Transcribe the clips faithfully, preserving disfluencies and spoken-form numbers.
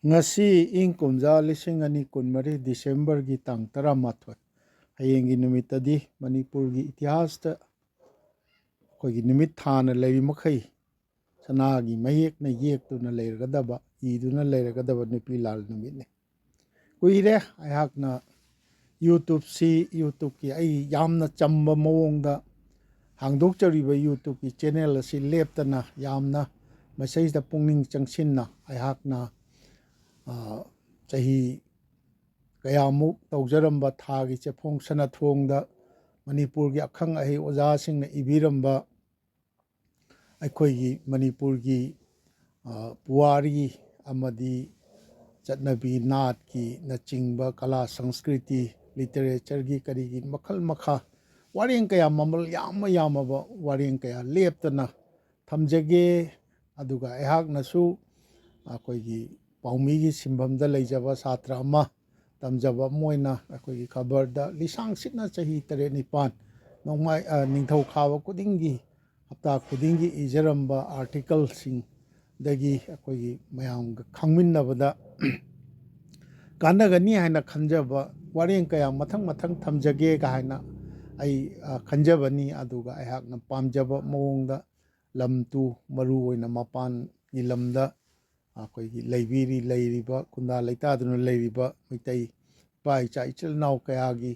ꯉꯁꯤ ꯏꯪ ꯀꯨꯝꯖꯥ ꯂꯤꯁꯤꯡ ꯑꯅꯤ ꯀꯨꯟꯃꯔꯤ ꯗꯤꯁꯦꯝꯕꯔꯒꯤ ꯇꯥꯡ ꯇꯔꯥꯃꯥꯊꯣꯏ, ꯍꯌꯦꯡꯒꯤ ꯅꯨꯃꯤꯠꯇꯗꯤ ꯃꯅꯤꯄꯨꯔꯒꯤ ꯏꯇꯤꯍꯥꯁꯇ ꯑꯩꯈꯣꯏꯒꯤ ꯅꯨꯃꯤꯠ ꯊꯥꯅ ꯂꯩꯔꯤ ꯃꯈꯩ ꯁꯅꯥꯒꯤ ꯃꯌꯦꯛꯅ ꯌꯦꯛꯇꯨꯅ ꯂꯩꯔꯒꯗꯕ, ꯏꯗꯨꯅ ꯂꯩꯔꯒꯗꯕ ꯅꯨꯄꯤ ꯂꯥꯜ ꯅꯨꯃꯤꯠꯅꯤ꯫ ꯀꯨꯏꯔꯦ ꯑꯩꯍꯥꯛꯅ YouTubeꯁꯤ, YouTubeꯀꯤ ꯑꯩ ꯌꯥꯝꯅ ꯆꯝꯕ ꯃꯑꯣꯡꯗ ꯍꯥꯡꯗꯣꯛꯆꯔꯤꯕ YouTubeꯀꯤ channel ꯑꯁꯤ ꯂꯦꯞꯇꯅ ꯌꯥꯝꯅ ꯃꯁꯤꯗ ꯄꯨꯛꯅꯤꯡ ꯆꯪꯁꯤꯟꯅ ꯑꯩꯍꯥꯛꯅ, ꯑ, ꯆꯍꯤ ꯀꯌꯥꯃꯨꯛ ꯇꯧꯖꯔꯝꯕ ꯊꯥꯒꯤ ꯆꯦꯐꯣꯡ ꯁꯅꯥꯊꯣꯡꯗ ꯃꯅꯤꯄꯨꯔꯒꯤ ꯑꯈꯪ ꯑꯍꯩ ꯑꯣꯖꯥꯁꯤꯡꯅ ꯏꯕꯤꯔꯝꯕ ꯑꯩꯈꯣꯏꯒꯤ ꯃꯅꯤꯄꯨꯔꯒꯤ, ꯑ, ꯄꯨꯋꯥꯔꯤ ꯑꯃꯗꯤ ꯆꯠꯅꯕꯤ ꯅꯥꯠꯀꯤ ꯅꯆꯤꯡꯕ ꯀꯂꯥ ꯁꯪꯁꯀ꯭ꯔꯤꯇꯤ, literatureꯒꯤ ꯀꯔꯤꯒꯤ ꯃꯈꯜ ꯃꯈꯥ ꯋꯥꯔꯦꯡ ꯀꯌꯥ, ꯃꯃꯜ ꯌꯥꯝꯃ ꯌꯥꯝꯃꯕ ꯋꯥꯔꯦꯡ ꯀꯌꯥ ꯂꯦꯞꯇꯅ ꯊꯝꯖꯒꯦ꯫ ꯑꯗꯨꯒ ꯑꯩꯍꯥꯛꯅꯁꯨ ꯑꯩꯈꯣꯏꯒꯤ ꯄꯥꯎꯃꯤꯒꯤ ꯁꯤꯟꯐꯝꯗ ꯂꯩꯖꯕ ꯁꯥꯇ꯭ꯔ ꯑꯃ, ꯇꯝꯖꯕ ꯑꯃ ꯑꯣꯏꯅ ꯑꯩꯈꯣꯏꯒꯤ ꯈꯕꯔꯗ ꯂꯤꯁꯥꯡ ꯁꯤꯠꯅ ꯆꯍꯤ ꯇꯔꯦꯠ ꯅꯤꯄꯥꯟ ꯅꯣꯡꯃꯥꯏ-, ꯑ, ꯅꯤꯡꯊꯧꯀꯥꯕ ꯈꯨꯗꯤꯡꯒꯤ, ꯍꯞꯇꯥ ꯈꯨꯗꯤꯡꯒꯤ ꯏꯖꯔꯝꯕ articleꯁꯤꯡꯗꯒꯤ ꯑꯩꯈꯣꯏꯒꯤ ꯃꯌꯥꯝꯒ ꯈꯪꯃꯤꯟꯅꯕꯗ ꯀꯥꯟꯅꯒꯅꯤ ꯍꯥꯏꯅ ꯈꯟꯖꯕ ꯋꯥꯔꯦꯡ ꯀꯌꯥ ꯃꯊꯪ ꯃꯊꯪ ꯊꯝꯖꯒꯦꯒ ꯍꯥꯏꯅ ꯑꯩ, ꯑ, ꯈꯟꯖꯕꯅꯤ꯫ ꯑꯗꯨꯒ ꯑꯩꯍꯥꯛꯅ ꯄꯥꯝꯖꯕ ꯃꯑꯣꯡꯗ ꯂꯝ ꯇꯨ, ꯃꯔꯨ ꯑꯣꯏꯅ ꯃꯄꯥꯟꯒꯤ ꯂꯝꯗ ꯑꯩꯈꯣꯏꯒꯤ ꯂꯩꯕꯤꯔꯤ, ꯂꯩꯔꯤꯕ, ꯈꯨꯟꯗꯥ ꯂꯩꯇꯥꯗꯨꯅ ꯂꯩꯔꯤꯕ ꯃꯩꯇꯩ ꯏꯄꯥ ꯏꯆꯥ ꯏꯆꯤꯜ ꯏꯅꯥꯎ ꯀꯌꯥꯒꯤ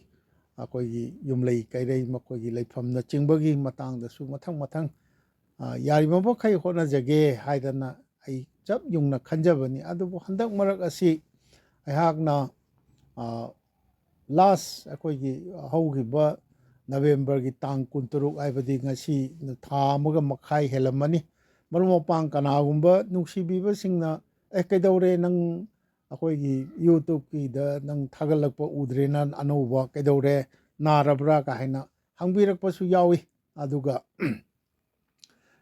ꯑꯩꯈꯣꯏꯒꯤ ꯌꯨꯝꯂꯩ ꯀꯩꯔꯩ, ꯃꯈꯣꯏꯒꯤ ꯂꯩꯐꯝꯅꯆꯤꯡꯕꯒꯤ ꯃꯇꯥꯡꯗꯁꯨ ꯃꯊꯪ ꯃꯊꯪ, ꯑ, ꯌꯥꯔꯤꯕ ꯃꯈꯩ ꯍꯣꯠꯅꯖꯒꯦ ꯍꯥꯏꯗꯅ ꯑꯩ ꯆꯞ ꯌꯨꯡꯅ ꯈꯟꯖꯕꯅꯤ꯫ ꯑꯗꯨꯕꯨ ꯍꯟꯗꯛ ꯃꯔꯛ ꯑꯁꯤ ꯑꯩꯍꯥꯛꯅ, ꯑ, last ꯑꯩꯈꯣꯏꯒꯤ ꯍꯧꯈꯤꯕ ꯅꯕꯦꯝꯕꯔꯒꯤ ꯇꯥꯡ ꯀꯨꯟꯇꯔꯨꯛ, ꯍꯥꯏꯕꯗꯤ ꯉꯁꯤ ꯊꯥ ꯑꯃꯒ ꯃꯈꯥꯏ ꯍꯦꯜꯂꯝꯃꯅꯤ, ꯃꯔꯨꯞ ꯃꯄꯥꯡ ꯀꯅꯥꯒꯨꯝꯕ ꯅꯨꯡꯁꯤꯕꯤꯕꯁꯤꯡꯅ, "ꯑꯦ, ꯀꯩꯗꯧꯔꯦ, ꯅꯪ ꯑꯩꯈꯣꯏꯒꯤ YouTubeꯀꯤꯗ ꯅꯪ ꯊꯥꯒꯠꯂꯛꯄ ꯎꯗ꯭ꯔꯦꯅ, ꯑꯅꯧꯕ ꯀꯩꯗꯧꯔꯦ, ꯅꯥꯔꯕ꯭ꯔꯥ?" ꯀ ꯍꯥꯏꯅ ꯍꯪꯕꯤꯔꯛꯄꯁꯨ ꯌꯥꯎꯏ꯫ ꯑꯗꯨꯒ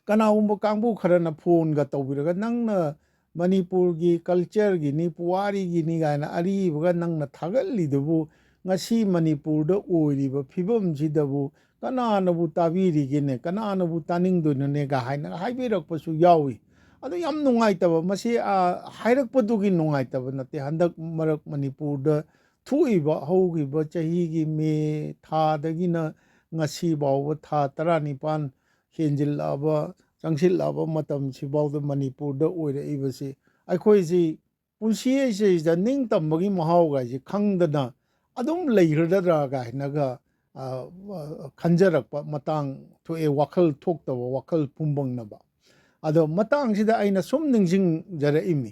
ꯀꯅꯥꯒꯨꯝꯕ ꯀꯥꯡꯕꯨ ꯈꯔꯅ phoneꯒ ꯇꯧꯕꯤꯔꯒ, "ꯅꯪꯅ ꯃꯅꯤꯄꯨꯔꯒꯤ cultureꯒꯤꯅꯤ, ꯄꯨꯋꯥꯔꯤꯒꯤꯅꯤ ꯀꯥꯏꯅ ꯑꯔꯤꯕꯒ ꯅꯪꯅ ꯊꯥꯒꯠꯂꯤꯗꯨꯕꯨ ꯉꯁꯤ ꯃꯅꯤꯄꯨꯔꯗ ꯑꯣꯏꯔꯤꯕ ꯐꯤꯕꯝꯁꯤꯗꯕꯨ ꯀꯅꯥꯅꯕꯨ ꯇꯥꯕꯤꯔꯤꯒꯦꯅꯦ, ꯀꯅꯥꯅꯕꯨ ꯇꯥꯅꯤꯡꯗꯣꯏꯅꯣꯅꯦ?" ꯀ ꯍꯥꯏꯅ ꯍꯥꯏꯕꯤꯔꯛꯄꯁꯨ ꯌꯥꯎꯏ꯫ ꯑꯗꯨ ꯌꯥꯝ ꯅꯨꯡꯉꯥꯏꯇꯕ, ꯃꯁꯤ, ꯑ, ꯍꯥꯏꯔꯛꯄꯗꯨꯒꯤ ꯅꯨꯡꯉꯥꯏꯇꯕ ꯅꯠꯇꯦ꯫ ꯍꯟꯗꯛ ꯃꯔꯛ ꯃꯅꯤꯄꯨꯔꯗ ꯊꯣꯛꯏꯕ ꯍꯧꯈꯤꯕ ꯆꯍꯤꯒꯤ ꯃꯦ ꯊꯥꯗꯒꯤꯅ ꯉꯁꯤ ꯐꯥꯎꯕ ꯊꯥ ꯇꯔꯥꯅꯤꯄꯥꯟ ꯍꯦꯟꯖꯤꯜꯂꯛꯑꯕ, ꯆꯪꯁꯤꯜꯂꯛꯑꯕ ꯃꯇꯝꯁꯤꯐꯥꯎꯗ ꯃꯅꯤꯄꯨꯔꯗ ꯑꯣꯏꯔꯛꯏꯕꯁꯤ, ꯑꯩꯈꯣꯏꯁꯤ ꯄꯨꯟꯁꯤ ꯑꯁꯤꯗ ꯅꯤꯡꯇꯝꯕꯒꯤ ꯃꯍꯥꯎꯒꯥꯏꯁꯤ ꯈꯪꯗꯅ ꯑꯗꯨꯝ ꯂꯩꯈ꯭ꯔꯗ꯭ꯔꯥ ꯀꯥꯏꯅꯒ, ꯑ, ꯑ, ꯈꯟꯖꯔꯛꯄ ꯃꯇꯥꯡ ꯊꯣꯛꯑꯦ, ꯋꯥꯈꯜ ꯊꯣꯛꯇꯕ, ꯋꯥꯈꯜ ꯄꯨꯝꯕꯪꯅꯕ꯫ ꯑꯗꯣ ꯃꯇꯥꯡꯁꯤꯗ ꯑꯩꯅ ꯁꯨꯝ ꯅꯤꯡꯁꯤꯡꯖꯔꯛꯏꯃꯤ꯫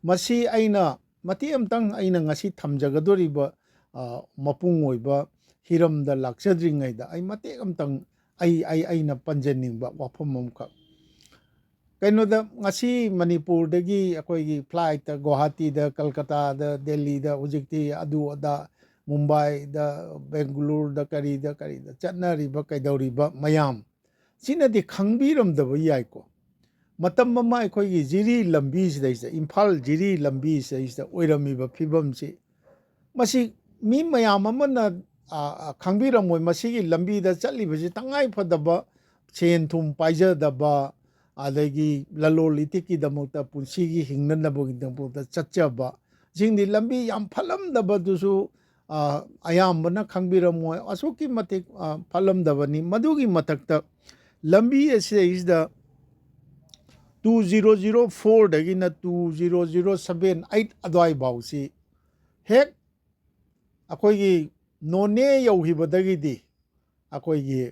ꯃꯁꯤ ꯑꯩꯅ ꯃꯇꯦꯛ ꯑꯃꯇꯪ, ꯑꯩꯅ ꯉꯁꯤ ꯊꯝꯖꯒꯗꯧꯔꯤꯕ, ꯑ, ꯃꯄꯨꯡ ꯑꯣꯏꯕ ꯍꯤꯔꯝꯗ ꯂꯥꯛꯆꯗ꯭ꯔꯤꯉꯩꯗ ꯑꯩ ꯃꯇꯦꯛ ꯑꯃꯇꯪ ꯑꯩ, ꯑꯩ, ꯑꯩꯅ ꯄꯟꯖꯅꯤꯡꯕ ꯋꯥꯐꯝ ꯑꯃꯈꯛ꯫ ꯀꯩꯅꯣꯗ, ꯉꯁꯤ ꯃꯅꯤꯄꯨꯔꯗꯒꯤ ꯑꯩꯈꯣꯏꯒꯤ ꯐ꯭ꯂꯥꯏꯠꯇ ꯒꯨꯋꯥꯍꯥꯇꯤꯗ, ꯀꯜꯀꯇꯥꯗ, ꯗꯦꯜꯂꯤꯗ, ꯍꯧꯖꯤꯛꯇꯤ ꯑꯗꯨ ꯑꯗꯥ, ꯃꯨꯝꯕꯥꯏꯗ, ꯕꯦꯡꯒꯂꯨꯔꯨꯗ, ꯀꯔꯤꯗ ꯀꯔꯤꯗ ꯆꯠꯅꯔꯤꯕ ꯀꯩꯗꯧꯔꯤꯕ ꯃꯌꯥꯝ ꯁꯤꯅꯗꯤ ꯈꯪꯕꯤꯔꯝꯗꯕ ꯌꯥꯏꯀꯣ꯫ ꯃꯇꯝ ꯑꯃ ꯑꯩꯈꯣꯏꯒꯤ ꯖꯤꯔꯤ ꯂꯝꯕꯤꯁꯤꯗꯩꯁꯤꯗ, ꯏꯝꯐꯥꯜ ꯖꯤꯔꯤ ꯂꯝꯕꯤꯁꯤꯗꯩꯁꯤꯗ ꯑꯣꯏꯔꯝꯃꯤꯕ ꯐꯤꯕꯝꯁꯤ, ꯃꯁꯤ ꯃꯤ ꯃꯌꯥꯝ ꯑꯃꯅ, ꯑ, ꯑ, ꯈꯪꯕꯤꯔꯝꯃꯣꯏ꯫ ꯃꯁꯤꯒꯤ ꯂꯝꯕꯤꯗ ꯆꯠꯂꯤꯕꯁꯤ ꯇꯉꯥꯏ ꯐꯗꯕ, ꯁꯦꯟ ꯊꯨꯝ ꯄꯥꯏꯖꯗꯕ, ꯑꯗꯒꯤ ꯂꯂꯣꯟ ꯏꯇꯤꯛꯀꯤꯗꯃꯛꯇ, ꯄꯨꯟꯁꯤꯒꯤ ꯍꯤꯡꯅꯅꯕꯒꯤꯗꯃꯛꯇ ꯆꯠꯆꯕ ꯁꯤꯡꯗꯤ ꯂꯝꯕꯤ ꯌꯥꯝ ꯐꯠꯂꯝꯗꯕꯗꯨꯁꯨ, ꯑ, ꯑꯌꯥꯝꯕꯅ ꯈꯪꯕꯤꯔꯝꯃꯣꯏ꯫ ꯑꯁꯨꯛꯀꯤ ꯃꯇꯤꯛ, ꯑ, ꯐꯠꯂꯝꯗꯕꯅꯤ꯫ ꯃꯗꯨꯒꯤ ꯃꯊꯛꯇ ꯂꯝꯕꯤ ꯑꯁꯤꯗꯩꯁꯤꯗ two zero zero four ꯗꯒꯤꯅ two zero zero seven eight ꯑꯗꯨꯋꯥꯏ ꯐꯥꯎꯁꯤ ꯍꯦꯛ ꯑꯩꯈꯣꯏꯒꯤ ꯅꯣꯅꯦ ꯌꯧꯈꯤꯕꯗꯒꯤꯗꯤ ꯑꯩꯈꯣꯏꯒꯤ,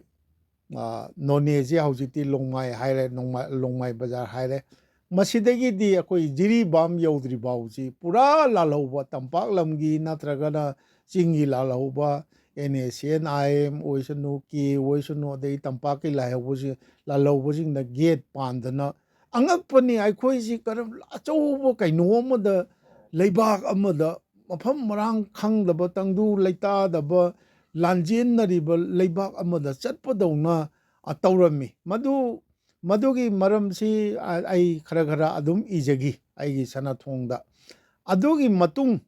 ꯑ, ꯅꯣꯅꯦꯁꯦ ꯍꯧꯖꯤꯛꯇꯤ ꯂꯣꯡꯃꯥꯏ ꯍꯥꯏꯔꯦ, ꯅꯣꯡꯃꯥꯏ-, ꯂꯣꯡꯃꯥꯏ ꯕꯖꯥꯔ ꯍꯥꯏꯔꯦ꯫ ꯃꯁꯤꯗꯒꯤꯗꯤ ꯑꯩꯈꯣꯏ ꯖꯤꯔꯤꯕꯥꯝ ꯌꯧꯗ꯭ꯔꯤ ꯐꯥꯎꯁꯤ ꯄꯨꯔꯥ ꯂꯥꯜꯍꯧꯕ, ꯇꯝꯄꯥꯛ ꯂꯝꯒꯤ ꯅꯠꯇ꯭ꯔꯒꯅ ꯆꯤꯡꯒꯤ ꯂꯥꯜꯍꯧꯕ, NSCN-IM ꯑꯣꯏꯁꯅꯨ, ꯀꯦ ꯑꯣꯏꯁꯅꯨ, ꯑꯗꯩ ꯇꯝꯄꯥꯛꯀꯤ ꯂꯥꯜꯍꯧꯕꯁꯤ-, ꯂꯥꯜꯍꯧꯕꯁꯤꯡꯅ ꯒꯦꯠ ꯄꯥꯟꯗꯅ, ꯑꯉꯛꯄꯅꯤ, ꯑꯩꯈꯣꯏꯁꯤ ꯀꯔꯝ ꯑꯆꯧꯕ ꯀꯩꯅꯣ ꯑꯃꯗ, ꯂꯩꯕꯥꯛ ꯑꯃꯗ, ꯃꯐꯝ ꯃꯔꯥꯡ ꯈꯪꯗꯕ, ꯇꯪꯗꯨ ꯂꯩꯇꯥꯗꯕ, ꯂꯥꯟꯖꯦꯟꯅꯔꯤꯕ ꯂꯩꯕꯥꯛ ꯑꯃꯗ ꯆꯠꯄꯗꯧꯅ, ꯑ, ꯇꯧꯔꯝꯃꯤ꯫ ꯃꯗꯨ, ꯃꯗꯨꯒꯤ ꯃꯔꯝꯁꯤ, ꯑ, ꯑꯩ ꯈꯔ ꯈꯔ ꯑꯗꯨꯝ ꯏꯖꯈꯤ ꯑꯩꯒꯤ ꯁꯅꯥꯊꯣꯡꯗ꯫ ꯑꯗꯨꯒꯤ ꯃꯇꯨꯡ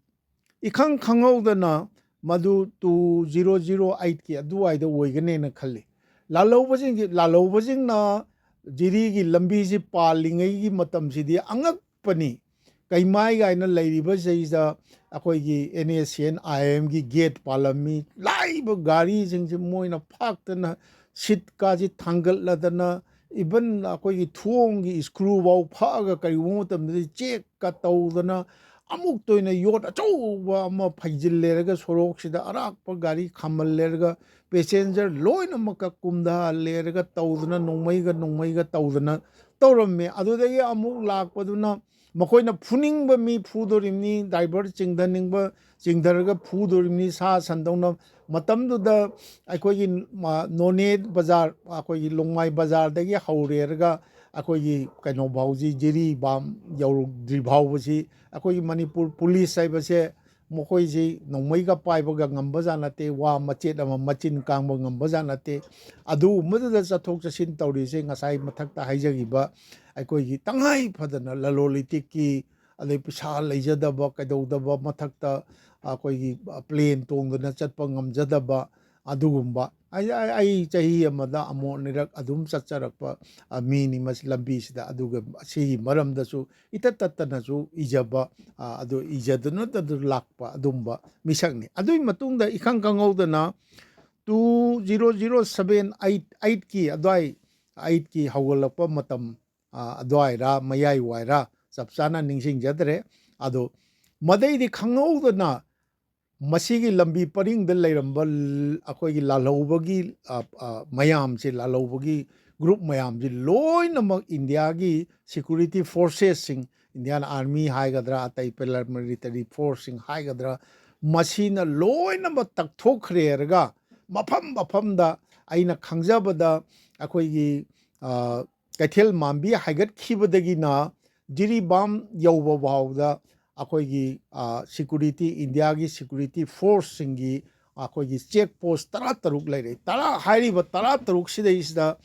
ꯏꯈꯪ ꯈꯪꯍꯧꯗꯅ ꯃꯗꯨ two zero zero eight-ꯀꯤ ꯑꯗꯨꯋꯥꯏꯗ ꯑꯣꯏꯒꯅꯦꯅ ꯈꯜꯂꯤ꯫ ꯂꯥꯜꯍꯧꯕꯁꯤꯡꯒꯤ, ꯂꯥꯜꯍꯧꯕꯁꯤꯡꯅ ꯖꯤꯔꯤꯒꯤ ꯂꯝꯕꯤꯁꯤ ꯄꯥꯜꯂꯤꯉꯩꯒꯤ ꯃꯇꯝꯁꯤꯗꯤ ꯑꯉꯛꯄꯅꯤ꯫ ꯀꯩꯃꯥꯏ ꯀꯥꯏꯅ ꯂꯩꯔꯤꯕꯁꯤꯗ ꯑꯩꯈꯣꯏꯒꯤ NSCN IMꯒꯤ ꯒꯦꯠ ꯄꯥꯜꯂꯝꯃꯤ꯫ ꯂꯥꯛꯏꯕ ꯒꯥꯔꯤꯁꯤꯡꯁꯤ ꯃꯣꯏꯅ ꯐꯥꯛꯇꯅ ꯁꯤꯠꯀꯥꯁꯤ ꯊꯥꯡꯒꯠꯂꯗꯅ, ꯏꯚꯟ ꯑꯩꯈꯣꯏꯒꯤ ꯊꯣꯡꯒꯤ ꯁ꯭ꯀ꯭ꯔꯨꯐꯥꯎ ꯐꯛꯑꯒ ꯀꯔꯤꯒꯨꯝꯕ ꯃꯇꯝꯗꯗꯤ ꯆꯦꯛꯀ ꯇꯧꯗꯅ, ꯑꯃꯨꯛꯇ ꯑꯣꯏꯅ ꯌꯣꯠ ꯑꯆꯧꯕ ꯑꯃ ꯐꯩꯖꯤꯜꯂꯦꯔꯒ ꯁꯣꯔꯣꯛꯁꯤꯗ ꯑꯔꯥꯛꯄ ꯒꯥꯔꯤ ꯈꯥꯝꯍꯜꯂꯦꯔꯒ ꯄꯦꯁꯦꯟꯖꯔ ꯂꯣꯏꯅꯃꯛꯀ ꯀꯨꯝꯊꯍꯜꯂꯦꯔꯒ ꯇꯧꯗꯅ ꯅꯣꯡꯃꯩꯒ ꯅꯣꯡꯃꯩꯒ ꯇꯧꯗꯅ ꯇꯧꯔꯝꯃꯦ꯫ ꯑꯗꯨꯗꯒꯤ ꯑꯃꯨꯛ ꯂꯥꯛꯄꯗꯨꯅ ꯃꯈꯣꯏꯅ ꯐꯨꯅꯤꯡꯕ ꯃꯤ ꯐꯨꯗꯣꯔꯤꯕꯅꯤ, ꯗ꯭ꯔꯥꯏꯚꯔ ꯆꯤꯡꯊꯅꯤꯡꯕ ꯆꯤꯡꯊꯔꯒ ꯐꯨꯗꯣꯔꯤꯕꯅꯤ, ꯁꯥ ꯁꯟꯗꯧꯅ꯫ ꯃꯇꯝꯗꯨꯗ ꯑꯩꯈꯣꯏꯒꯤ ꯃ-, ꯅꯣꯅꯦ ꯕꯖꯥꯔ, ꯑꯩꯈꯣꯏꯒꯤ ꯂꯣꯡꯃꯥꯏ ꯕꯖꯥꯔꯗꯒꯤ ꯍꯧꯔꯦꯔꯒ ꯑꯩꯈꯣꯏꯒꯤ ꯀꯩꯅꯣ ꯐꯥꯎꯁꯤ, ꯖꯤꯔꯤꯕꯥꯝ ꯌꯧꯗ꯭ꯔꯤ ꯐꯥꯎꯕꯁꯤ ꯑꯩꯈꯣꯏꯒꯤ ꯃꯅꯤꯄꯨꯔ ꯄꯨꯂꯤꯁ ꯍꯥꯏꯕꯁꯦ ꯃꯈꯣꯏꯁꯤ ꯅꯣꯡꯃꯩꯒ ꯄꯥꯏꯕꯒ ꯉꯝꯕꯖꯥꯠ ꯅꯠꯇꯦ, ꯋꯥ ꯃꯆꯦꯠ ꯑꯃ ꯃꯆꯤꯟ ꯀꯥꯡꯕ ꯉꯝꯕꯖꯥꯠ ꯅꯠꯇꯦ꯫ ꯑꯗꯨꯒꯨꯝꯕꯗꯨꯗ ꯆꯠꯊꯣꯛ ꯆꯠꯁꯤꯟ ꯇꯧꯔꯤꯁꯦ ꯉꯁꯥꯏ ꯃꯊꯛꯇ ꯍꯥꯏꯖꯈꯤꯕ ꯑꯩꯈꯣꯏꯒꯤ ꯇꯉꯥꯏ ꯐꯗꯅ ꯂꯂꯣꯟ ꯏꯇꯤꯛꯀꯤ, ꯑꯗꯩ ꯄꯩꯁꯥ ꯂꯩꯖꯗꯕ ꯀꯩꯗꯧꯗꯕ, ꯃꯊꯛꯇ ꯑꯩꯈꯣꯏꯒꯤ ꯄ꯭ꯂꯦꯟ ꯇꯣꯡꯗꯅ ꯆꯠꯄ ꯉꯝꯖꯗꯕ ꯑꯗꯨꯒꯨꯝꯕ꯫ ꯑꯩ, ꯑꯩ, ꯑꯩ ꯆꯍꯤ ꯑꯃꯗ ꯑꯃꯨꯛ ꯑꯅꯤꯔꯛ ꯑꯗꯨꯝ ꯆꯠꯆꯔꯛꯄ, ꯑ, ꯃꯤꯅꯤ ꯃꯁꯤ ꯂꯝꯕꯤꯁꯤꯗ꯫ ꯑꯗꯨꯒ ꯁꯤꯒꯤ ꯃꯔꯝꯗꯁꯨ ꯏꯇꯠ ꯇꯠꯇꯅꯁꯨ ꯏꯖꯕ, ꯑ, ꯑꯗꯨ ꯏꯖꯗꯨꯅꯇ ꯂꯥꯛꯄ ꯑꯗꯨꯝꯕ ꯃꯤꯁꯛꯅꯤ꯫ ꯑꯗꯨꯒꯤ ꯃꯇꯨꯡꯗ ꯏꯈꯪ ꯈꯪꯍꯧꯗꯅ two zero zero seven eight, eightꯀꯤ ꯑꯗꯨꯋꯥꯏ, eightꯀꯤ ꯍꯧꯒꯠꯂꯛꯄ ꯃꯇꯝ, ꯑ, ꯑꯗꯨꯋꯥꯏꯔ ꯃꯌꯥꯏ ꯋꯥꯏꯔ ꯆꯞ ꯆꯥꯅ ꯅꯤꯡꯁꯤꯡꯖꯗ꯭ꯔꯦ꯫ ꯑꯗꯣ ꯃꯗꯩꯗꯤ ꯈꯪꯍꯧꯗꯅ ꯃꯁꯤꯒꯤ ꯂꯝꯕꯤ ꯄꯔꯤꯡꯗ ꯂꯩꯔꯝꯕ ꯜ-, ꯑꯩꯈꯣꯏꯒꯤ ꯂꯥꯜꯍꯧꯕꯒꯤ, ꯑ, ꯑ, ꯃꯌꯥꯝꯁꯦ, ꯂꯥꯜꯍꯧꯕꯒꯤ ꯒ꯭ꯔꯨꯞ ꯃꯌꯥꯝꯁꯦ ꯂꯣꯏꯅꯃꯛ ꯏꯟꯗꯤꯌꯥꯒꯤ ꯁꯦꯀ꯭ꯌꯨꯔꯤꯇꯤ ꯐꯣꯔꯁꯦꯁꯁꯤꯡ, ꯏꯟꯗꯤꯌꯥꯟ ꯑꯥꯔꯃꯤ ꯍꯥꯏꯒꯗ꯭ꯔꯥ, ꯑꯇꯩ ꯄꯦꯔꯥꯃꯤꯂꯤꯇꯔꯤ ꯐꯣꯔꯁꯁꯤꯡ ꯍꯥꯏꯒꯗ꯭ꯔꯥ, ꯃꯁꯤꯅ ꯂꯣꯏꯅꯃꯛ ꯇꯛꯊꯣꯛꯈ꯭ꯔꯦꯔꯒ ꯃꯐꯝ ꯃꯐꯝꯗ ꯑꯩꯅ ꯈꯪꯖꯕꯗ ꯑꯩꯈꯣꯏꯒꯤ, ꯑ, ꯀꯩꯊꯦꯜ ꯃꯥꯟꯕꯤ ꯍꯥꯏꯒꯠꯈꯤꯕꯗꯒꯤꯅ ꯖꯤꯔꯤꯕꯥꯝ ꯌꯧꯕ ꯐꯥꯎꯗ ꯑꯩꯈꯣꯏꯒꯤ, ꯑ, ꯁꯦꯀ꯭ꯌꯨꯔꯤꯇꯤ, ꯏꯟꯗꯤꯌꯥꯒꯤ ꯁꯦꯀ꯭ꯌꯨꯔꯤꯇꯤ ꯐꯣꯔꯁꯁꯤꯡꯒꯤ ꯑꯩꯈꯣꯏꯒꯤ ꯆꯦꯛ ꯄꯣꯁ ꯇꯔꯥꯇꯔꯨꯛ ꯂꯩꯔꯦ꯫ ꯇꯔꯥ ꯍꯥꯏꯔꯤꯕ ꯇꯔꯥꯇꯔꯨꯛ ꯁꯤꯗꯩꯁꯤꯗ,